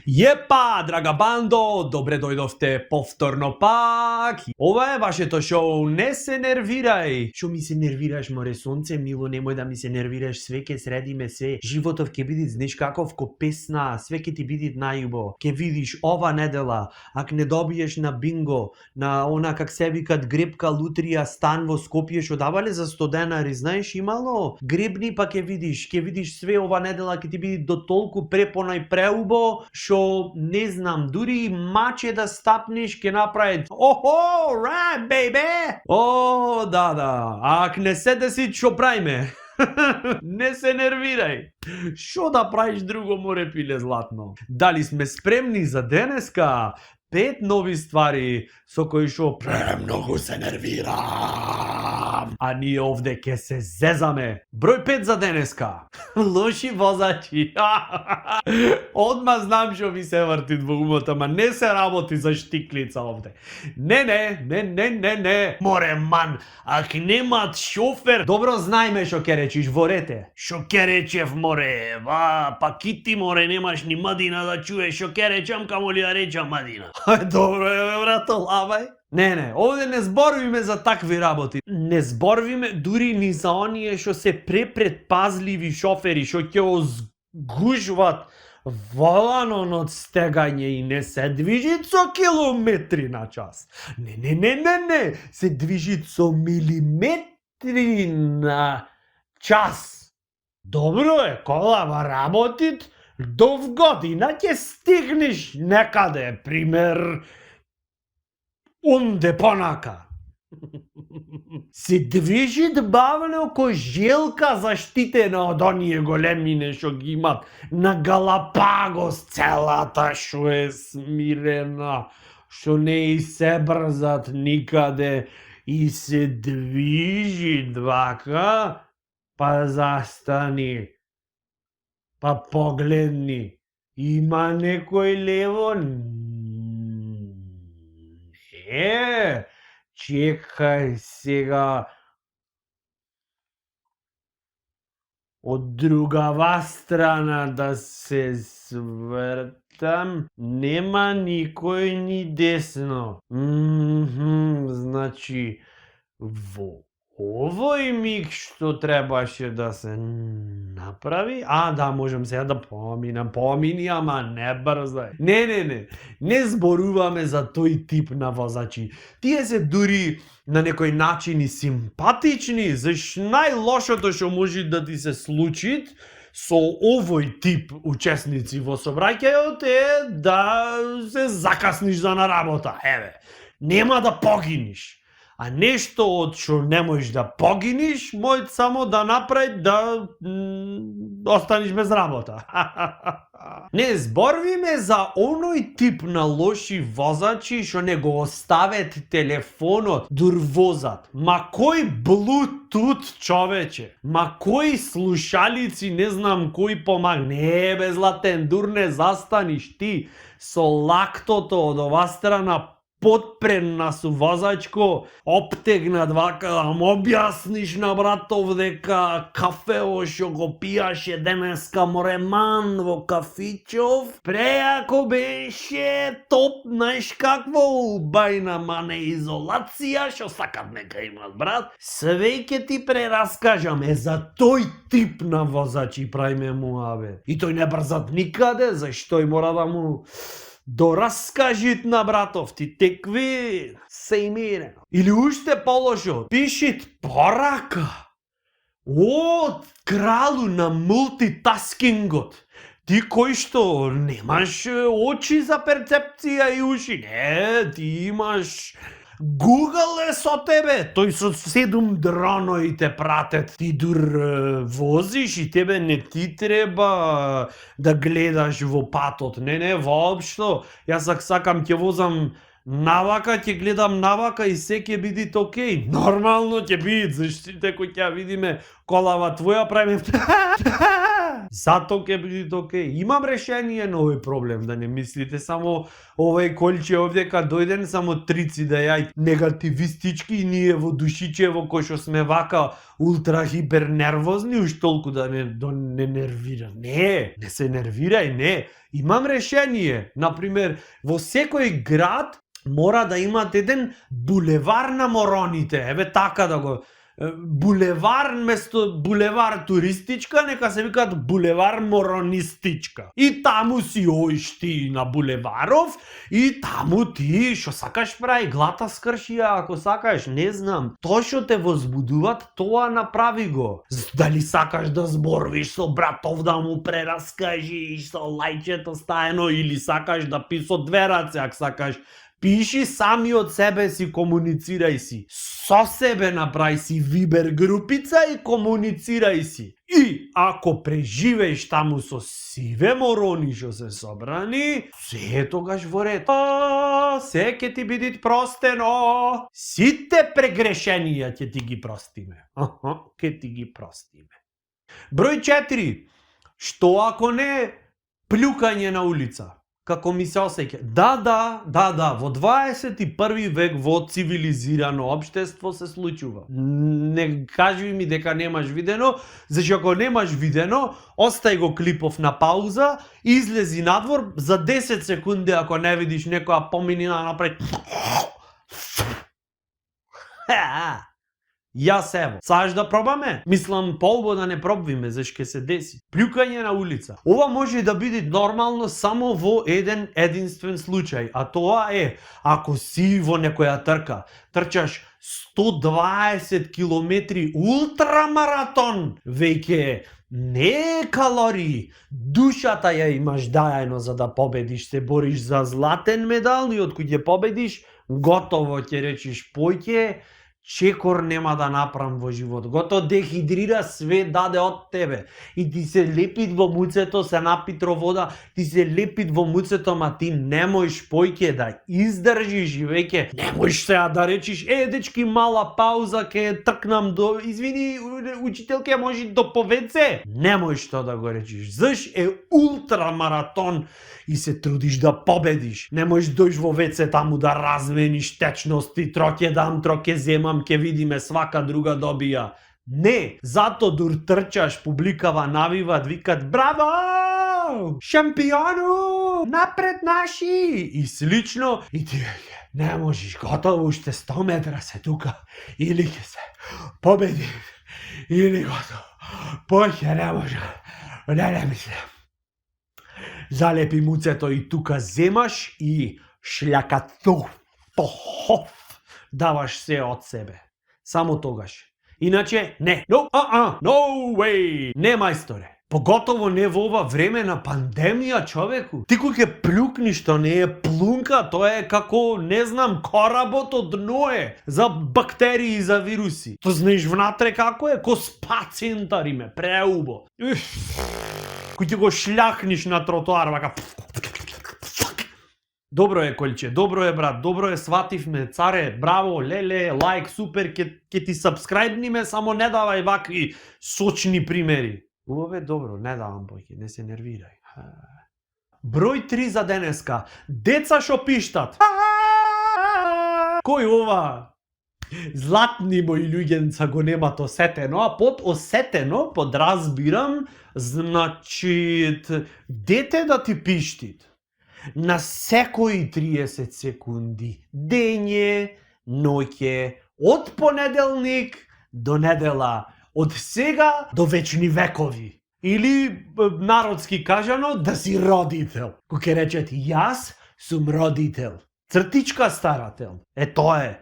Jepá, draga bando, dobre dojdovte povtorno pak. Ова е вашето шоу Не се нервирај. Шо ми се нервираш, море сонце мило, немој да ми се нервираш, све ке средиме се. Животов ке биде, знаеш каков, ко песна, све ке ти биде најубо. Ке видиш ова недела, ако не добиеш на бинго, на она как се викат гребка лутрија стан во Скопје, шо давале за 100 денари, знаеш имало? Гребни па ке видиш све ова недела, ке ти биде до толку препона и преубо, шо не знам, дури маче да стапнеш ке направи охо, right, baby! О, да. А ако не се деси, шо правиме? Не се нервирај. Шо да правиш друго, море пиле златно? Дали сме спремни за денеска? 5 нови ствари со кои шо премногу се нервирам. А ние овде ке се зезаме. Број 5 за денеска. Лоши возачи. Одма знам шо ми се врти во умот, ама не се работи за штиклица овде. Не. Море ман, ако немат шофер, добро знаеме шо ке речиш, ворете. Шо ке речев, море, па кити, море, немаш ни мадина да чуеш шо ке речам, камо ли да речам мадина. Добро е, брато, лавај. Не, овде не зборуваме за такви работи. Не зборуваме дури ни за оние што се препредпазливи шофери, што ќе озгужват воланон од стегање и не се движит со километри на час. Не, се движит со милиметри на час. Добро е, колава работит, до вгодина ќе стигнеш некаде, пример, унде понака. Се движит бавно ко желка заштитена од оние големине што ги имат на Галапагос, целата шо е смирена, што не и се брзат никаде и се движи двака, па застани. Па погледни, има некој лево? Не, чекај сега. Од другава страна да се свртам, нема никој ни десно. Значи, во овој миг што требаше да се направи, да, можам сега да помини, ама не брзај. Не зборуваме за тој тип на возачи. Тие се дури на некој начин и симпатични, заш најлошото што може да ти се случи со овој тип учесници во сообраќајот е да се закасниш за на работа. Нема да погиниш. А нешто од што не можеш да погиниш, може само да направи да останеш без работа. Не зборвиме за оној тип на лоши возачи што не го оставет телефонот дур возат. Ма кој Bluetooth, човече? Ма кои слушалици, не знам кој помаг. Не, бе, златен, дур не застаниш ти со лактото од ова страна подпрена со возачко, обтегнат вака, да му објасниш на братов дека кафео што го пијаше денеска мореман во кафичов, преако беше топ, знаеш какво, убајна манеизолација, што сакат нека имат, брат. Све ќе ти прераскажаме за тој тип на возачи правиме муабет. И тој не брзат никаде, зашто мора да му дораскажит на братов ти текви се имире. Или уште полошо, пишит порака од кралу на мултитаскингот. Ти кој што немаш очи за перцепција и уши. Не, ти имаш Google е со тебе, тој со 7 дронои те пратет, ти дур возиш и тебе не ти треба да гледаш во патот, не, воопшто, јас сакам ќе возам навака, ќе гледам навака и се ќе биде окей, нормално ќе биде, заштите кој ќе видиме колава твоја правиме, Зато ќе биде окей. Имам решение на овој проблем, да не мислите само овој Колче овдека дојден само трици да јај негативистички и ние во душичево кој што сме вака ултра хипер нервозни, уж толку да не нервира. Не се нервирај, не. Имам решение. Например, во секој град мора да имате еден булевар на мороните. Еве така да го булевар место булевар туристичка, нека се викаат булевар моронистичка. И таму си оиш ти на булеваров и таму ти што сакаш прави, глата скрши ја ако сакаш, не знам. Тоа што те возбудуваат, тоа направи го. Дали сакаш да зборвиш со братов да му прераскажиш со лајчето стаено или сакаш да пишеш со две раце, ако сакаш пиши сами од себе си, комуницирај си. Со себе направи си вибер групица и комуницирај си. И ако преживееш таму со сиве морони што се собрани, се е тогаш во ред. Се ќе ти биде простено. Сите прегрешенија ќе ти ги простиме. Ќе ти ги простиме. Број 4. Што ако не плюкање на улица? Како ми се осеќа. Да, во 21 век во цивилизирано општество се случува. Не кажи ми дека немаш видено, зашто ако немаш видено, остај го клипов на пауза, излези надвор за 10 секунди ако не видиш некоја поминина напред. Јас ево. Саш да пробаме? Мислам полбо да не пробвиме, зашто ќе се деси. Плюкање на улица. Ова може да биде нормално само во еден единствен случај, а тоа е ако си во некоја трка, трчаш 120 километри ултрамаратон, веќе не е калории, душата ја имаш дајано за да победиш, се бориш за златен медал и откој ќе победиш, готово ќе речиш појќе, чекор нема да направам во живот. Гото дехидрира, све даде од тебе. И ти се лепит во муцето, се напитро вода, ти се лепит во муцето, ма ти не можеш појќе да издржиш и веќе не можеш сега да речиш, дечки, мала пауза, ке тркнам до, извини, учителке, може до повеце. Не можеш тоа да го речиш. Заш е ултрамаратон и се трудиш да победиш. Не можеш дојш во веце таму да размениш течности, троке дам, троке земам, ке видиме свака друга добија. Не, зато дур трчаш, публикава навива, викат браво! Шампиону! Напред наши! И слично, и ти не можеш, готово, уште 100 метра се тука, или ќе се победи, или готово. Поќе не може, не мислам. Залепи муцето и тука земаш и шљакатуф, даваш се од себе. Само тогаш. Иначе, не. No way. Не, мајсторе. Поготово не во ова време на пандемија, човеку. Ти кој ќе плюкниш, тоа не е плунка, тоа е како, не знам, коработ од Ное за бактерии и за вируси. То знаеш внатре како е, ко спацентари ме, преубо. Кој ќе го шљахниш на тротоар, вака. Добро е, Колче, добро е, брат, добро е, свативме, царе, браво, леле, лайк, супер, ке ти сабскрајбниме, само не давај вакви сочни примери. Убаво е, добро, не давам поќе, не се нервирај. Број 3 за денеска. Деца шо пиштат. Кој ова? Златни мои луѓенца го немат осетено, а под осетено подразбирам, значи, дете да ти пиштит. На секои 30 секунди, дење, ноќе, од понеделник до недела, од сега до вечни векови. Или, народски кажано, да си родител. Кој ќе речет, јас сум родител. Цртичка старател. Тоа е.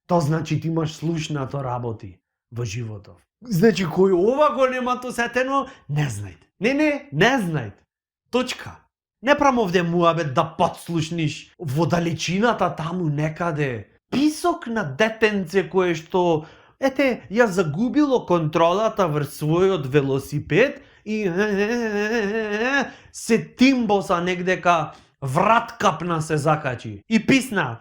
Тоа значи ти имаш слушнато работи во животов. Значи, кој ова го нема осетено, не знајте. Не знајте. Точка. Не прам овде муабет да подслушниш во далечината таму некаде. Писок на детенце кое што, ја загубило контролата врз својот велосипед и се тимбоса негдека врат капна се закачи. И писна.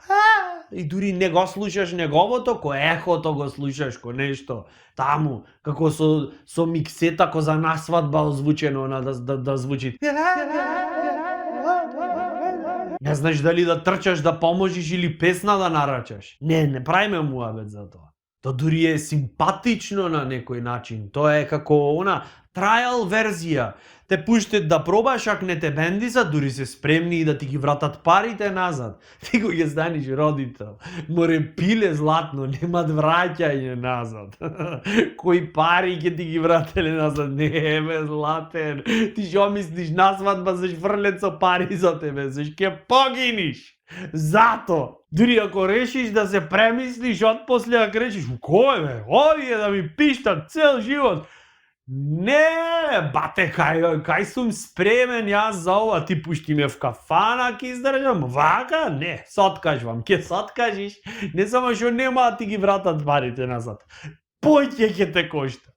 и дури не го слушаш неговото, ко ехото го слушаш, ко нешто таму, како со миксета, ко за насвадба озвучено да звучи. Не знаеш дали да трчаш да поможиш или песна да нарачаш. Не правиме муабет за тоа. То дури е симпатично на некој начин. Тоа е како она трајал верзија. Те пуштат да пробаш, ако не те бендиса, дури се спремни и да ти ги вратат парите назад. Ти го ќе станеш родител. Море пиле златно, немат враќање назад. Кои пари ќе ти ги врателе назад? Не, бе, златен. Ти шо мислиш, на свадба се фрлет со пари за тебе, се ќе погиниш. Зато, дури ако решиш да се премислиш отпосле, ако решиш, кој бе, овие да ми пиштат цел живот. Не, бате, кај сум спремен јас за ова, ти пушти ме в кафана, ќе издржам, вака, не, соткажвам, ќе соткажиш, не само што нема да ти ги вратат парите назад, поќе ќе те кошта.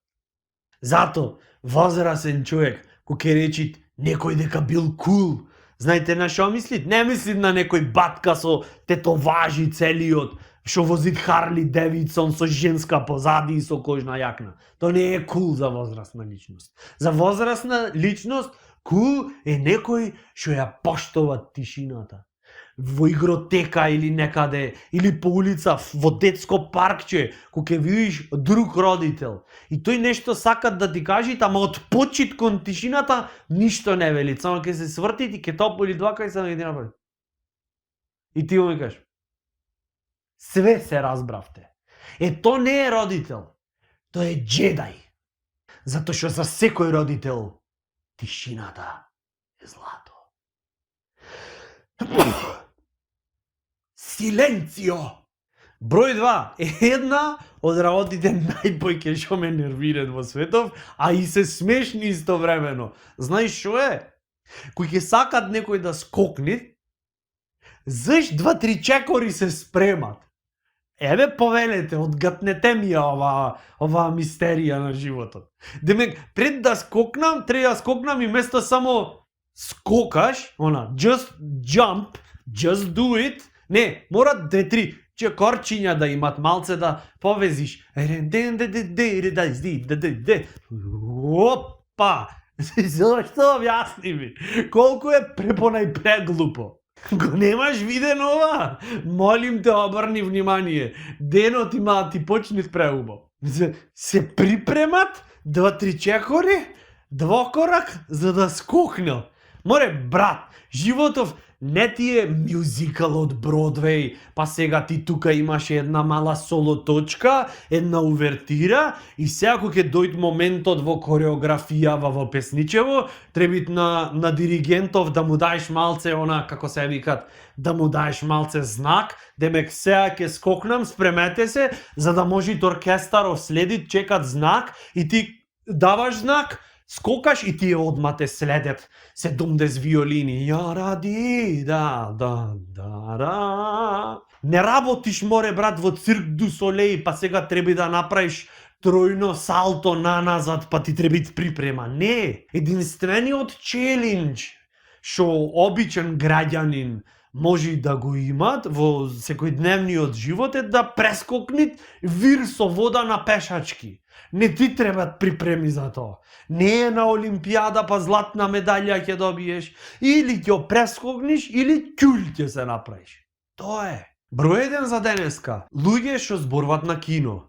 Зато, возрасен човек, кој ќе речи некој дека бил кул, знаете на шо мислит? Не мислит на некој батка со тетоважи целиот, што возит Харли Девидсон со женска позади и со кожна јакна. То не е кул за возрастна личност. За возрастна личност кул е некој што ја поштова тишината. Во игротека или некаде, или по улица, во детско паркче, кога ќе видиш друг родител. И тој нешто сакат да ти кажи, ама од почит кон тишината, ништо не вели. Само ќе се сврти и ќе тополи два кај само ги направи. И ти му кажеш, све се разбравте. То не е родител, тоа е джедај. Затоа што за секој родител тишината е злато. Силенцио! Број 2 е една од работите најпојќе што ме нервират во светов, а и се смешни истовремено. Знаеш што е? Кој ќе сакат некој да скокне, заш 2-3 чекори се спремат. Еве повелете, одгатнете ми ова мистерија на животот. Демек, пред да скокнам, треба да скокнам и место само скокаш, just jump, just do it, не, мора 2-3 чекорчиња да имат, малце да повезиш. Опа! Зошто објасни ми? Колку е препонај преглупо? Го немаш виден ова? Молим те, обрни внимание. Денот има да ти почне преубо. Се припремат 2-3 чекори, двокорак, за да скокнел. Море, брат, животов не ти е мюзикал од Бродвеј, па сега ти тука имаш една мала соло точка, една увертира и сега кога ќе дојде моментот во хореографијава во песничево, требит на диригентов да му даеш малце како се викат, да му даеш малце знак, демек сега ќе скокнам, спремете се, за да може оркестаров следит, чекат знак и ти даваш знак, скокаш и тие одма те следят 70 виолини. Не работиш, море, брат, во цирк ду Солеј, па сега треба да направиш тројно салто назад, па ти треба припрема. Не, единствениот челендж што обичен граѓанин може да го имат во секојдневниот живот е да прескокнат вир со вода на пешачки. Не ти требат припреми за тоа. Не е на Олимпијада па златна медалја ќе добиеш. Или ќе прескокнеш, или ќуль ќе се направиш. Тоа е. Број 1 за денеска. Луѓе што зборват на кино.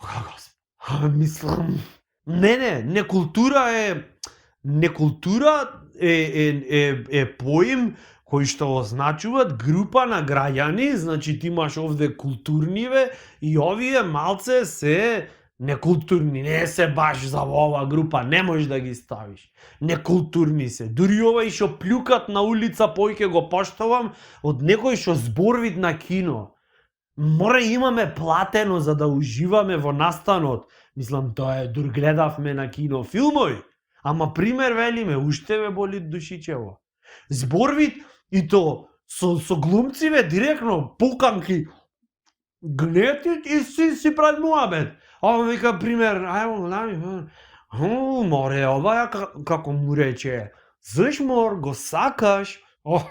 Мислам... Не култура е... Некултура е поим кој што означуваат група на граѓани, значи ти имаш овде културниве и овие малце се некултурни, не се баш за ова група, не можеш да ги ставиш. Некултурни се. Дури овај што плюкат на улица, појќе го поштовам од некој што зборвит на кино. Мора имаме платено за да уживаме во настанот. Мислам, тоа е, дур гледавме на кино филмови. Ама пример велиме, уште ме боли душичево. Зборвит и то со глумциве директно пуканки гнетит и си пред муабет. Ова вика пример, море, ова како му рече, заш мор, го сакаш,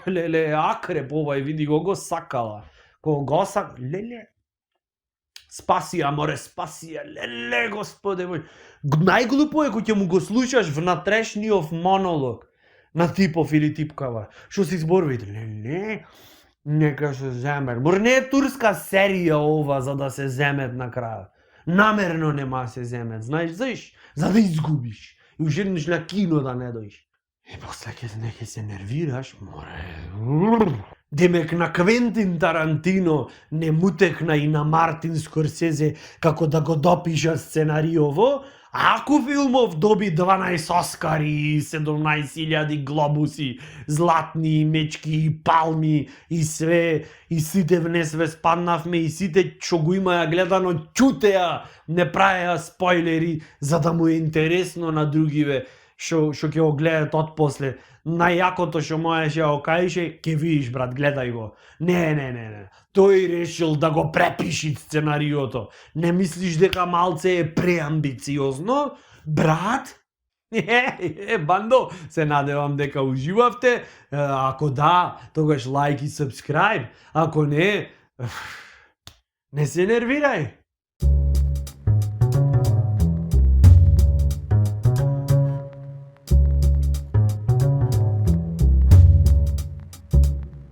леле, акреп овај, види го сакала. Кого сак... Леле. Спаси, аморе, спаси, леле, господе мој. Најглупо е кога ќе му го слушаш внатрешниот монолог на типов или типкава. Што се изборувате? Леле, нека се земер. Мор не е турска серија ова за да се земет на крај. Намерно нема се земет, знаеш заш? За да изгубиш. И уште еднаш на кино да не доиш. И после ќе се нервираш, море. Демек на Квентин Тарантино не му текна и на Мартин Скорсезе како да го допиша сценариово, ако филмов доби 12 Оскари и 17.000 глобуси, златни мечки и палми и све, и сите внесве спаднавме и сите што го имаја гледано чутеа, не правеа спойлери за да му е интересно на другиве што ќе го гледат отпосле. Најакото што можеш ја окажеше, ќе видиш брат, гледај го. Не. Тој решил да го препиши сценариото. Не мислиш дека малце е преамбициозно, брат? Бандо, се надевам дека уживавте. Ако да, тогаш лайк и subscribe. Ако не се нервирај.